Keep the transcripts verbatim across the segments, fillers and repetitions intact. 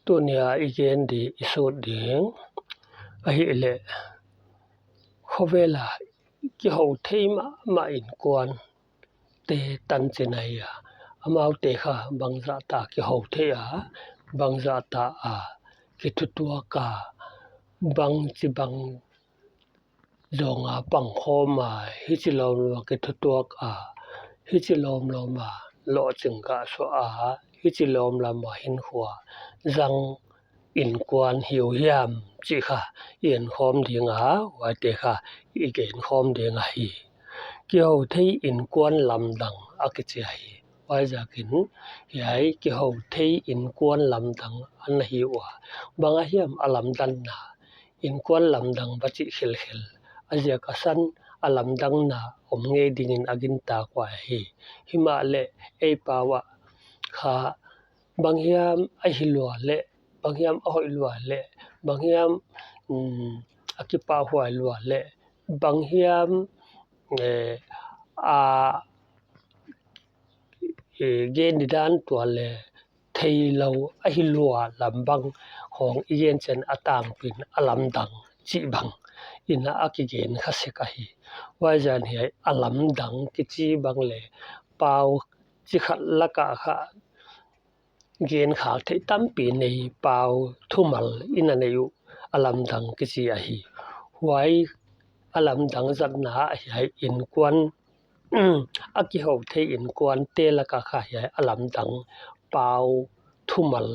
Tuni a i gen di i sut ding ahihleh, khovel a kihou thei mahmah inkuante tanchin ahi a, amaute kha bangzah ta kihou thei a, bangzah ta a kithutuak a, bangchibang zong a pangkhawm a, hichi lawmlawm a kithutuak a, hichi lawmlawm a lohching gah suah a, hichi lawmlawm a hinkhua zang inkuan hi uh hiam chih kha i enkhawm ding a, huaite kha i genkhawm ding ahi. Kihou thei inkuan lamdang a kichi ahi. Huaiziakin hiai kihou thei inkuan lamdang ana hi ua, bang ahiam a lamdanna, inkuan lamdang va chih khelkhel, a ziak a san a lamdanna om ngei dingin a gintak uh ahi. Himahleh ei pau ah kha banghiam a hi lua leh, banghiam a hoih lua leh, banghiam, um, a kipahhuai lua leh, banghiam, eh, a eh, gen didan tual leh theilou a hi lua lam bang hong i gen chiang a tangpi in a lamdang chih bang in a kigen kha sek ahi. Huaiziakin hiai a lamdang kichi bang leh pau chi khat lak ah kha gen khak theih tampi nei, pau thumal in a nei uh a lamdang kichi ahi. Huai a lamdang zatna ah hiai inkuan a kihou thei inkuante lak ah kha hiai a lamdang pau thumal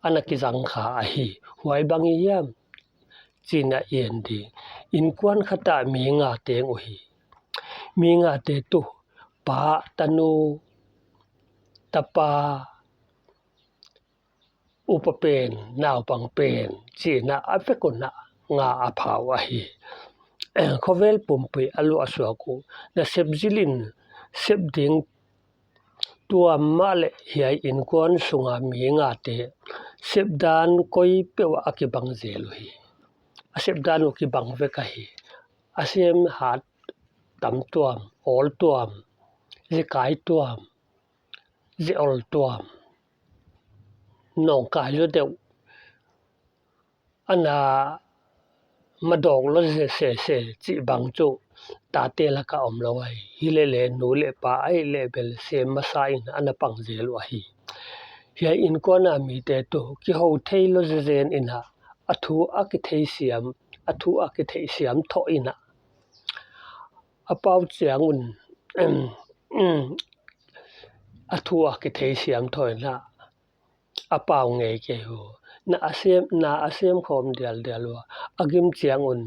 ana kizang kha ahi. Huai bang ahiam chih na en di. Inkuan khat ah mi nga teng uhi. Mi ngate tuh pa, tanu, tapa, upa pen, naupang pen chih na a vek un a nga a phau ahi. Khovel pumpi a luah suak uh, na sep zilin sep ding tuam mahleh hiai inkuan sunga mi ngate sep dan koi peuh ah a kibang zel uhi. A sep dan uh kibang vek ahi. A sem hat tam tuam, awl tuam, zi kai tuam, zi awl tuam, nawngkai zaw deuh, ana madawk lou sese chih bang chu tate lak ah omlou ahi. Hilele nu leh pa ahihleh bel sem masa in ana pang zel uh ahi. Hiai inkuan a mite tuh kihou theilou zezen in a, a thu a kitheisiam, a thu a kitheisiam thoh in a, a pau chiang un, a thu a kitheisiam thoh in a, a pau ngei kei uh. Na a sem, na a sem khawm dialdial ua, a gim chiang un,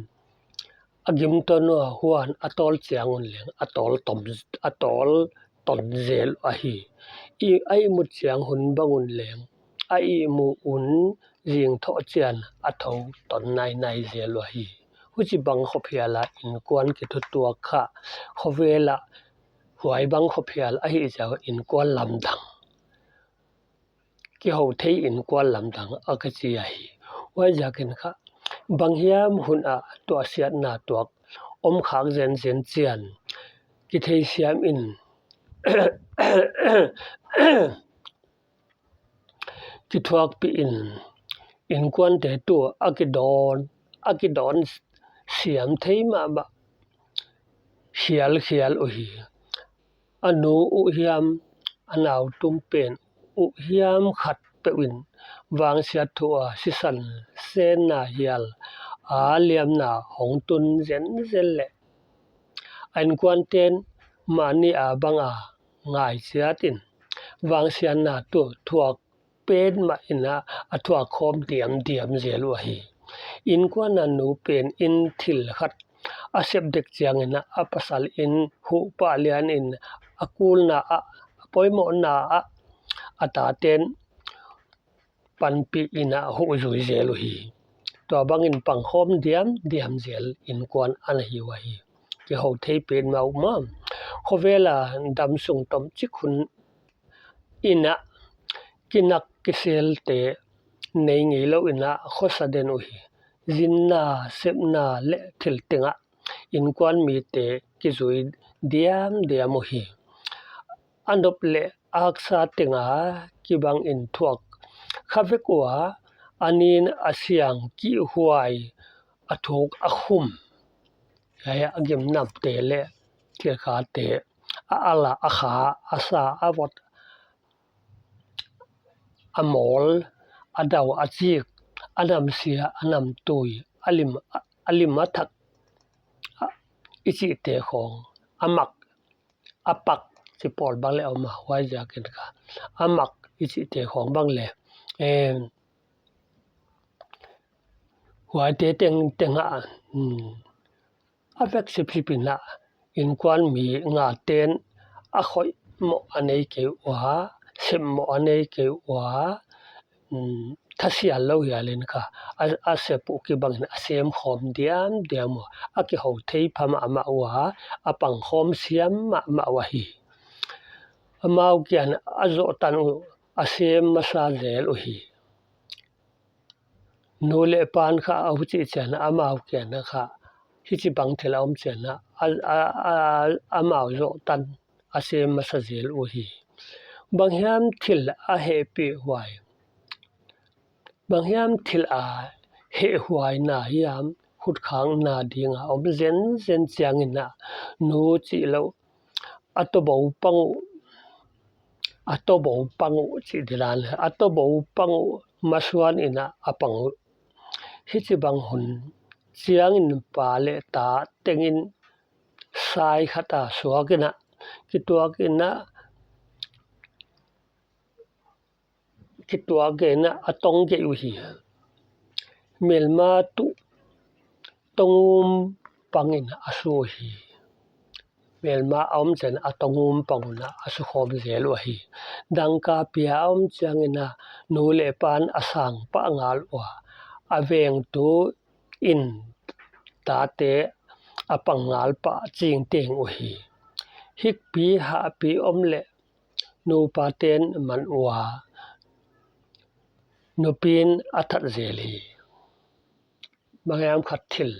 a gim ton ua, huan a tawl chiang un leng a tawl ton, a tawl ton zel ahi. I, a ihmut chiang hun bang un leng a ihmu un zing thoh chiang a thou ton nainai zel uh ahi. Huchibang khop hial a inkuan kithutuak kha khovel ah huai bang khop hial ahih ziak inkuan lamdang, kihou thei inkuan lamdang a kichi ahi. Huaiziakin kha banghiam hun ah tuahsiatna tuak om khak zenzen chiang kitheisiam in kithuakpih in, inkuante tuh a kidawn, a kidawn siam thei mahmah hialhial uhi. A nu uh hiam, a nautum pen uh hiam khat peuh in vangsiat thu a sisan senna hial a liamna hong tun zenzen leh, a inkuanten mahni a bang a ngaichiat in vangsiatna tuh thuak petmah in a, a thuak khawm diamdiam zel uh ahi. Inkuan a nu pen in thil khat a sep dek chiang in a, a pasal in huh pah lian in a kulna ah, a poimohna ah, a taten panpih in a huh zui zel uhi. Tuabang in pangkhawm diamdiam zel inkuan ana hi uh ahi. Kihou thei petmah uh maw. Khovel a damsung tomchik hun in a kinak kiselte nei ngeilou in a khosa den uhi. Zinna, sepna leh thil teng ah inkuan mite kizui diamdiam uhi. A nop leh a haksa teng a kibang in thuak kha vek ua, a nin a siang kihhuai, a thuk a khum, hiai a gimnamte leh thilkhate, a al a, a kha, a sa, a vot, a mawl, a dau, a chik, a namsia, a namtui, a lim, a lim a thak, a, i chihte khawng, a mak, a pak, chi pawl bang leh om a, huaiziakin kha, a mak i chihte khawng bang leh, em, huaite tengteng ah, hmm, a vek sipsip in a, innkuan mi ngate'n a khoih moh a nei kei ua, sep moh a nei kei ua, um, thasial lou hial in kha, a, a sep uh kibang in a sem khawm diamdiam ua, a kihou thei pha mahmah ua, a pang khawm siam mahmah uhi. Amau kiang a zoh tan uh, a sem masa zel uhi. Nu leh pa'n kha a huchih chiang a, amau kiang a kha hichibang thil a om chiang a, a, a, a, amau zoh tan a sem masa zel uhi. Bang hiam thil a hehpihhuai, bang hiam thil a hehhuaina hiam, khutkhakna ding a om zenzen chiangin a, nu chih lou, a tawbou pang uh, a tawbou pang uh chih didan, a tawbou pang uh masuan in a, a pang uh. Hichibang hun chiangin pa leh ta tengin sai khat a suak in a, kituak in a, kituak in a, a tong gei uhi. Melma tuh tongum pangin a su uhi. Melma a om chiang a tongum pang un a su khawm zel uhi. Dangka pia a om chiangin a, nu leh pa'n a sang pah ngal ua, a vengtu in tate a pang ngal pah chingteng uhi. Hikpi hahpi om leh nupate'n man ua, nupi'n a that zel hi. Bang hiam khat thil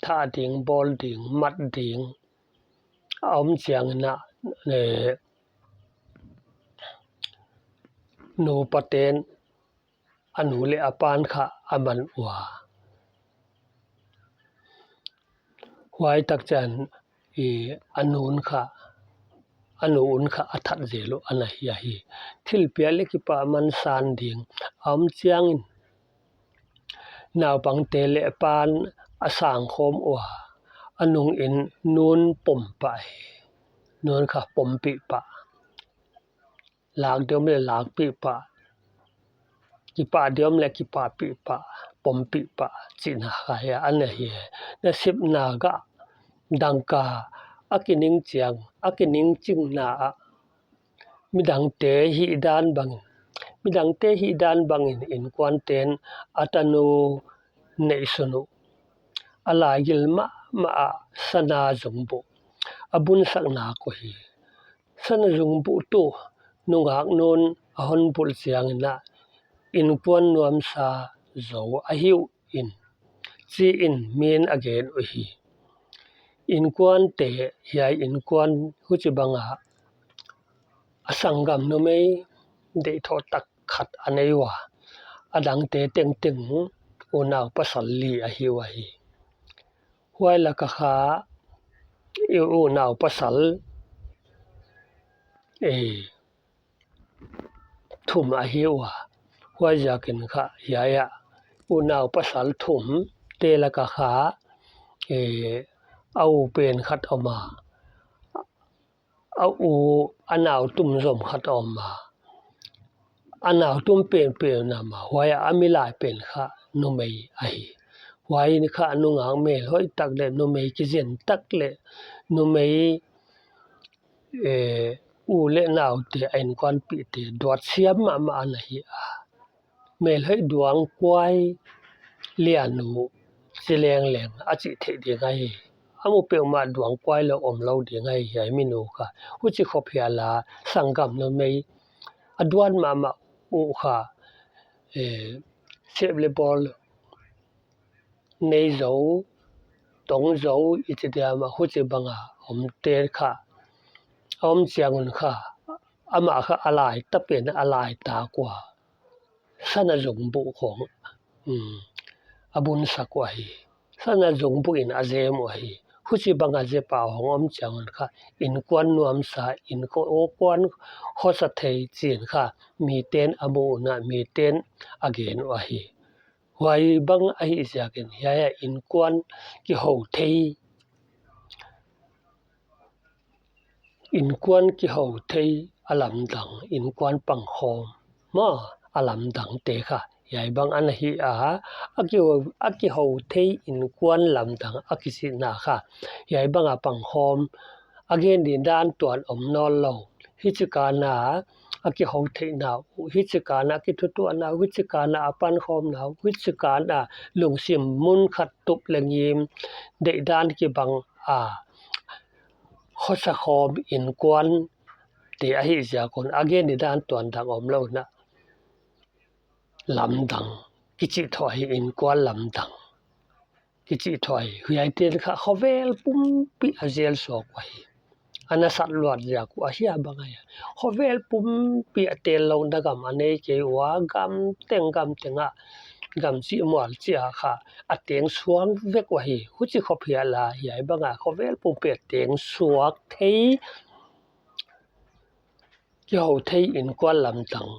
thah ding, bawl ding, mat ding a om chiangin a, eh, nupate'n a nu leh a pa'n kha a man ua. Huai tak chiang in a nu'n kha, a nu'n kha a that zel uh ana hi ahi. Thil piak leh kipahman san ding a om chiangin naupangte leh pa'n a sang khawm ua, a nungin nu'n pom pah hi. Nu'n kha pompih pah. Lak diam leh lakpih pah, kipah diam leh kipahpih pah, pompih pah chihna kha hiai ana hi. Nasepna gah dangka a kining chiang, a kining chingna ah midangte hihdan bangin, midangte hihdan bangin innkuante'n a tanu neihsun uh, a laigil mahmah a sana zungbuh a bunsak nak uhi. Sana zungbuh tuh nungak nu'n a hon bulh chiangin a, innkuan nuamsa zou ahi uh in, chi in min a gen uhi. Innkuante, hiai innkuan huchibang a, a sanggam numei deihthoh tak khat a nei ua, a dangte tengteng unau pasal li ahi uhi. Huai laka kha i unau pasal, eh, thum ahi ua. Huaiziakin kha hiai a unau pasal thumte laka kha, eh, a u pen khat om a, a u, a nau tum zom khat om a, a nau tum penpen a om a, huai a mi lai pen kha numei ahi. Huai in kha nungak mel hoih tak leh numei kizen tak leh numei, eh, u leh naute a innkuanpihte duat siam mahmah ana hi a. Mel hoih duang kuai lian uh chi lengleng a chih theih ding ahi. A mu peuhmah duang kuai lou omlou ding ahi hiai minu kha. Huchi khop hial a sanggam numei a duat mahmah uh kha, eh, sep leh bawl nei zou, tong zou i chi diam a, huchibang a omte kha a om chiang un kha, amah kha a lai ta pen a lai tak ua. sana zungbuh khong, um, a bun sak uh ahi. Sana zungbuh in a zem uh ahi. Huchibang a zep a hong om chiang un kha, inkuan nuamsa, inkuan khosa thei chi'n kha, miten a mu un a, miten a gen uh ahi. Huaibang ahih ziakin, hiai a inkuan kihou thei, inkuan kihou thei a lamdang, inkuan pangkhawm mah a lamdangte kha hiaibang ana hi a, a kihou, a kihou thei inkuan lamdang a kichihna kha hiaibang a pangkhawm a gen ding dan tuan om nawnlou. Hichikan a a kihou theihna uh, hichikan a a kithutuahna uh, hichikan a a pankhawmna uh, hichikan a lungsim mun khat tup leh ngim deihdan kibang a khosa khawm inkuante ahih ziak un a gen ding dan tuan dang omlou in a, lamdang kichih thou ahi, inkuan lamdang kichih thou ahi. Hiaite'n kha khovel pumpi a zel suak uh ahi. Ana sat luat ziak uh ahi a bang ahi. Khovel pumpi a tellou na gam a nei kei ua, gam teng gam teng a, gam chih mual chih a kha a teng suak vek uh ahi. Huchi khop hial a hiaibang a khovel pumpi a teng suak thei, kihou thei inkuan lamdang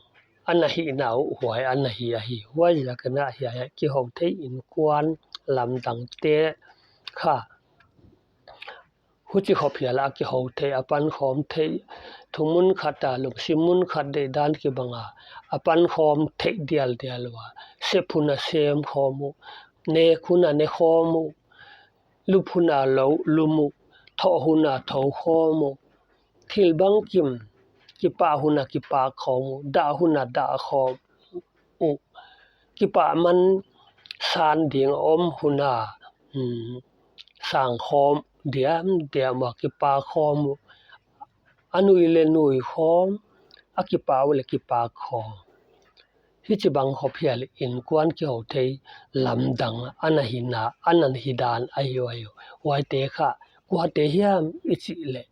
ana hihna uh huai ana hi ahi. Huaiziakin a hiai a kihou thei inkuan lamdangte kha huchi khop hial a kihou thei, a pankhawm thei, thu mun khat a, lungsim mun khat deihdan kibang a, a pankhawm thei dialdial ua, sep hun a sem khawm uh, nek hun a ne khawm uh, lup hun a lou lum uh, thoh hun a thou khawm uh, thil bangkim, kipak hun a kipak khawm uh, dah hun a dah khawm uh, kipak man san ding a om hun a, um, sang khawm diamdiam a kipak khawm uh, a nui leh nui khawm, a kipak uh leh kipak khawm. Hichibang khop hial inkuan kihou thei lamdang ana hihna, ana hi dan ahi uh ahi uh. Huaite kha kuate hiam i chih leh,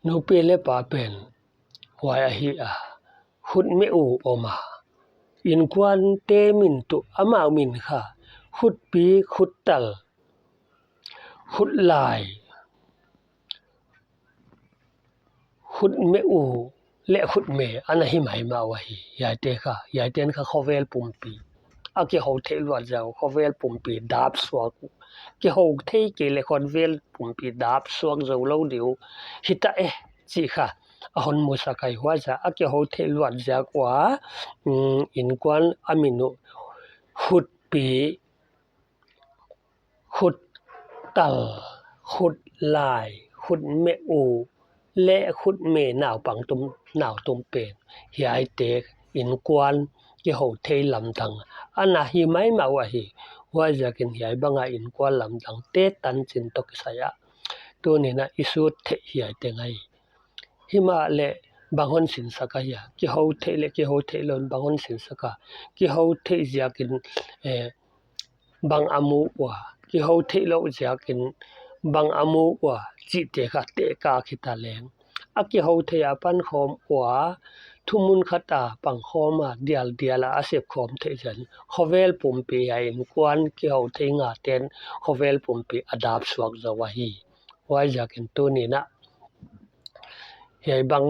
nupi leh pa pen huai ahi a, khut meh u om a, inkuante min tuh amau min kha, khutpi, khuttal, khutlai, khut meh u leh khut meh ana hi maimah uh ahi. Hiaite kha, hiaite'n kha khovel pumpi a kihou theih luat ziak uh khovel pumpi dap suak uh. Kihou thei kei leh khovel pumpi dap suak zoulou ding uh hita e chih kha a hon musak ahi. Huaiziak a kihou theih luat ziak ua, um, inkuan a min uh khutpi, khuttal, khutlai, khut meh u leh khut meh naupang tum, nau tum pen hiaite inkuan kihou thei lamdang ana hi maimah uh ahi. Huaiziakin hiaibang a inkuan lamdangte tanchin toh kisai a tuni'n a i sut theih hiai teng ahi. Himahleh bang hon sinsak ahia, kihou theih leh kihou theihlouh'n bang hon sinsak a, kihou theih ziakin, eh, bang a mu ua, kihou theihlouh ziakin bang a mu ua chihte kha tehkak hita leng, a kihou thei a pankhawm ua, thu mun khat a pankhawm a dialdial a a sep khawm theih ziakin khovel pumpi a inkuan kihou thei ngate'n khovel pumpi a dap suak zou ahi. Huaiziakin tuni'n a hiaibang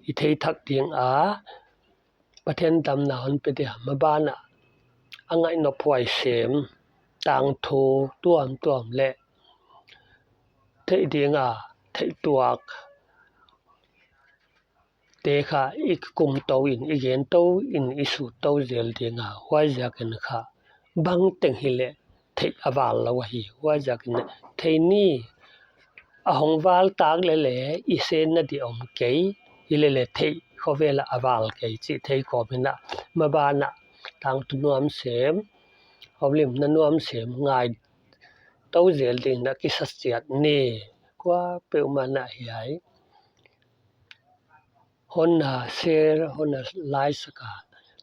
i thei thak ding a, Pathian damna hon pe dia, maban a a ngaih nop huai sem, tangthu tuamtuam leh theih ding a theih tuak te kha i kum tou in, i gen tou in, i sut tou zel ding a. Huaiziakin kha bangteng hileh theih a val lou ahi. Huaiziakin theih ni a hong val tak leh leh i senna di om kei, hileh leh theih khovel a val kei chih thei kawm in a, maban a tangthu nuam sem, houlimna nuam sem ngai tou zel ding in a kisa chiat ni. Kuapeuhmah in a hiai hon na share, hon na like sak a,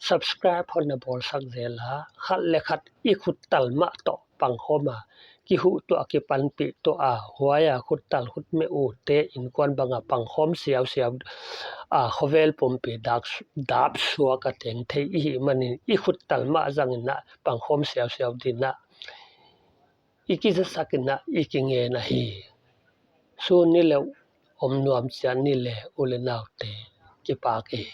subscribe hon na bawlsak zel a, khat leh khat i khuttal mah toh pangkhawm a, kihuh tuah, kipanpih tuah a, huai a khuttal khutmeh ute inkuan bang a pangkhawm siausiau a, khovel pumpi dap suak a teng thei i hih manin, i khuttal mah zang in a pangkhawm siausiau ding a i kizasak in a i kingen ahi. Sun ni leh om nuam chiat ni leh, u leh naute, kipak e.